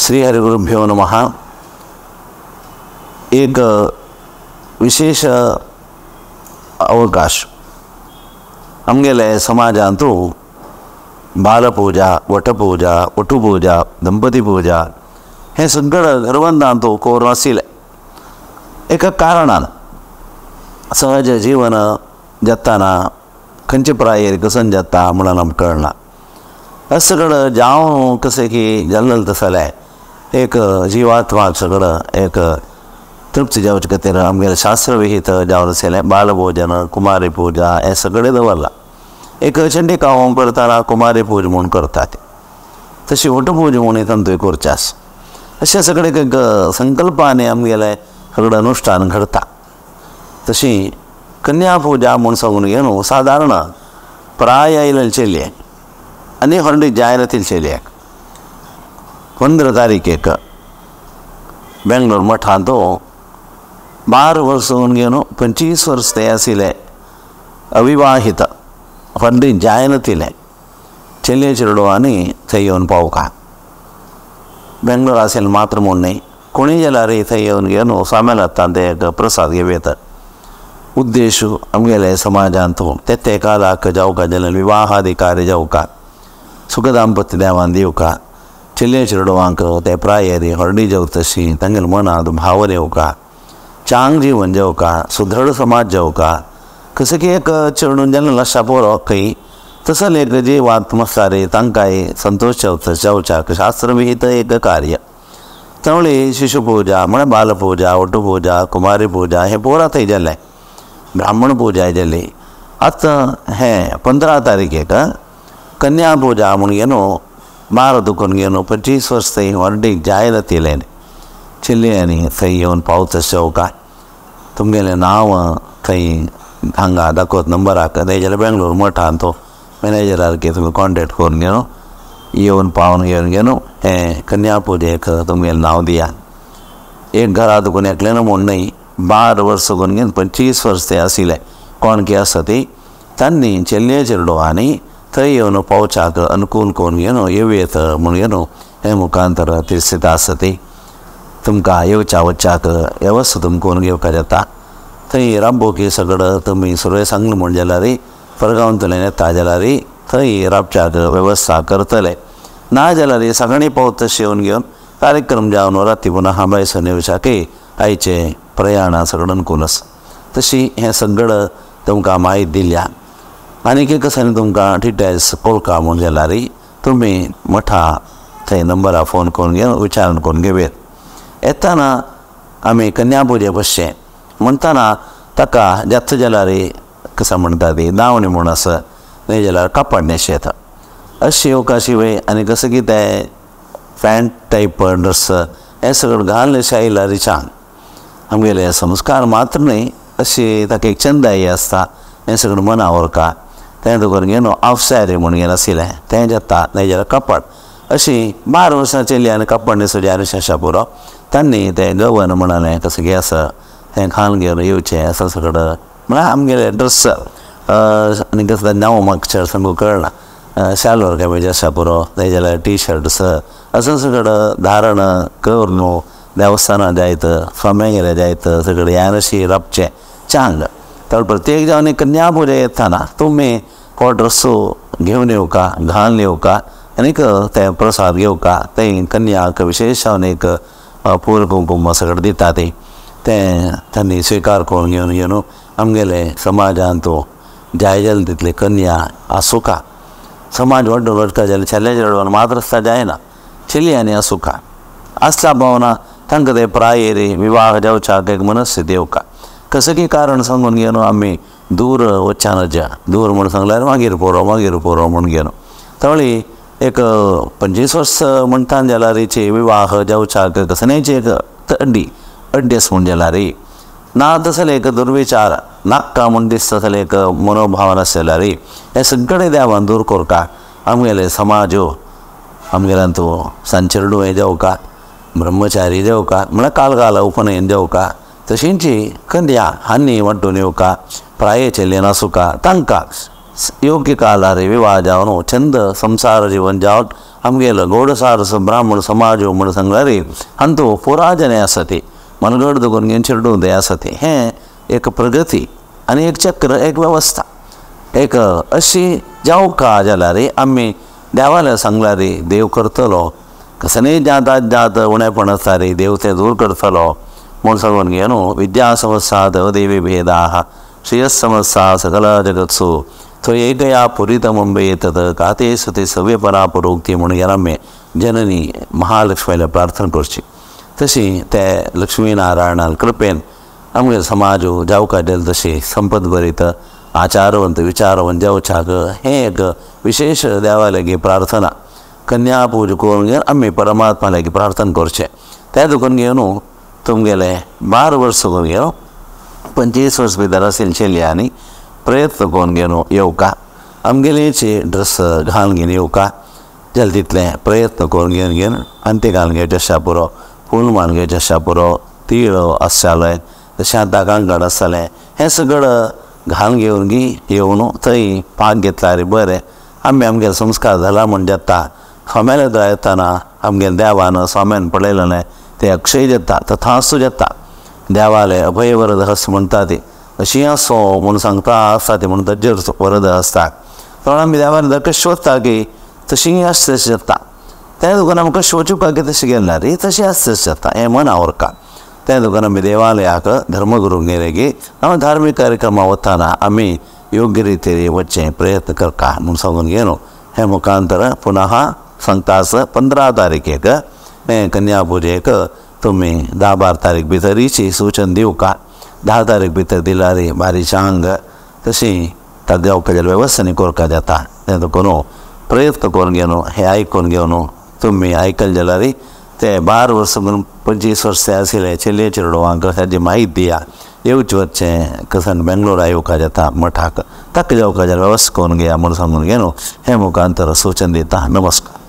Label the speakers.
Speaker 1: श्री हरिगुरुभ्यो नमः। एक विशेष अवकाश आमगेले समाजांतु बालपूजा, वटपूजा, वटुपूजा, दंपती पूजा हे सगळं घरवंदांतु करून आशिल्लें एका कारणान सहज जीवन जाताना खंयचे प्रायेर कसन जाता म्हणून आमकां कळना। हें सगळं जावं कशें की जाल्लें तसलें एक जिवात्माक सगळं एक तृप्ती जावचे खातीर आमगेलें शास्त्रविहीत जावन आशिल्लें बालभोजन, कुमारी पूजा हें सगळें दवरलां। एक चंडिका होम करतना कुमारी पूजा म्हूण करतात, तशी वटपूजा म्हूण तांतूय करचें आसा। अशें सगळें एक संकल्पाने आमगेलें सगळें अनुश्ठान घडता। तशी कन्या पूजा म्हूण सांगून घेवन सादारण प्राय आयिल्ले चलयेक आनी हरडी जायरातील चलयेक 15 तारखेक बेंगलोर मठांत 12 वर्स घेवन 25 वर्स ते आशिल्ले अविवाहित हरडी जायनातिल्ले चलये चेडवांनी थंय येवन पावका। बेंगलोर आशिल्ले मात्र म्हूण न्हय, कोणूय जाल्यार थंय येवन घेवन सामेलांत ते एक प्रसाद घेवं। उद्देश आमगेले समाजांत ते ते कालाक जावका जाल्यार विवाहाधिकारी जावका, सुखदांपत्य देवान दिवका, चलये चेडवांक ते प्रायरी हरडी जावता तशी तांगेले मनांत भाव येवका, चांग जीवन जावका, सुदृढ समाज जावका। कसं की एक चेडून जेन्ना लक्षा पोरो खंय तसले एक जिवात्मा आसता रे तांकांय संतोश जावता जावच्याक शास्त्रविहीत एक कार्य। तवळी शिशुपूजा म्हळ्यार बालपूजा, वटुपूजा, कुमारी पूजा हें पोरा थंय जालें, ब्राह्मण पूजा जाली। आतां हें 15 तारखेक कन्या पूजा म्हूण घेवन 12 दुखून घेवन 25 वर्स थंय व्हडीक जायरातिलें चलयांनी थंय येवन पावता चौका। तुमगेलें नांव थंय हांगा दाखोवत नंबराक, थंय जाल्यार बेंगलोर मठान तो मॅनेजराक तुमी कॉन्टेक्ट करून घेवन येवन पावन घेवन घेवन हें कन्या पुजेक तुमगेलें नांव दिया। एक घरा दुखून एकलें म्हूण न्हय, 12 वर्स करून घेवन 25 वर्स ते आशिल्ले कोण की आसा ती तांणी चलये चेडवांनी थंय येवन पावच्याक अनुकूल करून घेवन येवं म्हूण घेवन हें मुखांतर तिर्सिता आसा ती तुमकां येवच्या वच्च्याक वेवस्था तुमकां करून घेवपाक जाता। थंय राबोकी सगळं तुमी सुरवेक सांगलें म्हूण जाल्यार परगांवांतल्यान येता जाल्यार थंय राबच्याक वेवस्था करतले, ना जाल्यार सगळीं पावत तशें येवन घेवन कार्यक्रम जावन राती पुन्हा हांबायसून येवच्याकय आयचें प्रयाण सगळं अनुकूल आसा। तशी हें सगळं तुमकां म्हायती दिल्या। आनीक एक आसा तुमकां डिटेल्स कळका म्हूण जाल्यार तुमी मठा थंय नंबरार फोन करून घेवन विचारून करून घेवया। येताना आमी कन्या पुजे बसचें म्हणटाना ताका जाता जाल्यार कशें म्हणटा ती दावणी म्हूण आसा, न्हय जाल्यार कापड न्हेशें येता अशें येवका शिवाय आनी कसं कितें पॅन्ट टायप ड्रेस हें सगळें घालून अशें आयल्यार छान आमगेले संस्कार मात्र न्हय अशी ताका एक चंदाय आसता हें सगळें मना व्हरका। तें दवर घेवन हाफ सारी म्हूण घेवन आशिल्लें तें जाता, न्हय जाल्यार कपड अशी 12 वर्सां चली आनी कपड न्हेसूं आनी आशा पुरो तांणी तें गवन म्हणलें कसं की आसा तें घालून घेवन येवचें असो सगळें म्हळ्यार आमगेले ड्रेस आनी कसलें नांव म्हाका चड सामकें कळना, शालवार कमीज आसा पुरो, न्हय जाल्यार टी शर्ट्स असो सगळें धारण करून देवस्थानां जायत, स्वाम्यांगेर जायत सगळें ह्यान अशी राबचें चांग। तर प्रत्येक जावन कन्या पुजा येताना तुमी हो ड्रेस घेवन येवका, घालून येवका आनीक ते प्रसाद घेवका। थंय कन्याक विशेश जावन एक पूर कुंकुम सगळें दिता ती तें तांणी स्विकार करून घेवन घेवन आमगेले समाजांत जाय जाल्यार तितली कन्या आसुका। समाज व्हडलो व्हडका जाल्यार चले चेडवान मात्र आसता जायना, चलयांनी आसुका आसल्या भावना तांकां ते प्रायेरी विवाह जावच्याक एक मनस्थिती येवका। कसं की कारण सांगून घेवन आमी दूर वच्च्या दूर म्हूण सांगल्यार मागीर पोरो मागीर पोरो म्हूण घेवन तवळी एक 25 वर्स म्हणटा जाल्यारीची विवाह जावच्याक कसलेंच एक अड्डी अड्डेस म्हूण जाल्यार ना तसले एक दुर्विचार नाका म्हूण दिसता तसले एक मनोभावना आसले जाल्यार हें सगळें देवान दूर करता। आमगेले समाज आमगेल्यान तूं सांचेरडू हें जावका, ब्रह्मचारी जावका, म्हळ्यार काल काल उपनयन जावका, तशींच कन्या हानी वांटून येवका, प्राये चलयेन आसुका तांकां योग्य कालार विवाह जावन छंद संसार जीवन जावन आमगेलो गौडसार ब्राह्मण समाज म्हूण सांगल्यार हांतू पुराजने आसा ती मनगड दवरून घेवन चेडूं तें आसा ती हें एक प्रगती आनी एक चक्र एक वेवस्था एक अशी जावका जाल्यार आमी देवाले सांगल्यार देव करतलो कसलेय जातात जात उणेपण आसता रे देव तें दूर करतलो म्हूण सांगून घे न्हू विद्या समस्या देवदेवी भेदाः श्रेयसमस्या सकल जगत्सु थंय एकया पुरीत मुंबय तत काते सते सव्य परापरोक्ती म्हूण आमी जननी महालक्ष्मीला प्रार्थना करची तशी ते लक्ष्मी नारायणाल कृपेन आमगे समाज जावका जाल तशी संपत भरीत आचारवंत विचारवंत जावच्याक हें एक विशेष देवा लागीं प्रार्थना कन्या पूज करून घेवन आमी परमात्मा लागीं प्रार्थना करचें तें दुखून घेवन तुमगेले 12 वर्स करून घेवन 25 वर्स भितर आशिल्ले चेडयांनी प्रयत्न करून घेवन येवका आमगेलेचे ड्रेस घालून घेवन येवका जाल्यार तितलें प्रयत्न करून घेवन घेवन आनी ते घालून घेवचें आसता पुरो फूल मारून घेवचें आसता पुरो तीळ आसतालें तशें आतां कांकण आसतालें हें सगळें घालून घेवन गी येवन थंय पाक घेतल्यार बरें आमी आमगेलो संस्कार जाला म्हूण जाता स्वाम्याले दर येताना आमगेले देवान स्वाम्यान पळयलें तें अक्षय जाता तथास्तू जाता देवाले अभय वरद हस्त म्हणटा ती अशी आसो म्हूण सांगता आसता ती म्हूण तज्जर वरद आसता पण आमी देवान दर कशें वता की तशी आसता तशें जाता तें दुकान आमकां शोचुका की तशें गेलें रे तशें आसता तशें जाता हें मन आवरका तें दुकान आमी देवालयाक धर्मगुरू गेले की आमी धार्मीक कार्यक्रमा वतना आमी योग्य रितीन वचचें प्रयत्न करता म्हूण सांगून घेवन हें मुखांतर पुनः सांगता आसा 15 तारखेक हें कन्या पुजेक तुमी 10-12 तारीख भितरीची सूचन दिवका 10 तारीख भितर दिल्यार बारीक चांग तशी ताका जावपा वेवस्था न्ही करपा जाता तें करून प्रयत्न करून घेवन हें आयकून घेवन तुमी आयकलें जाल्यार ते 12 वर्स म्हणून 25 वर्स आशिल्ले चेडये चेडवांक ताजी म्हायती दिया येवचें वचचें कसन बेंगलोरा येवका जाता मठाक ताका जावपा जाल्यार वेवस्था करून घेया म्हूण सांगून घेवन हें मुखांतर सूचन दिता. नमस्कार.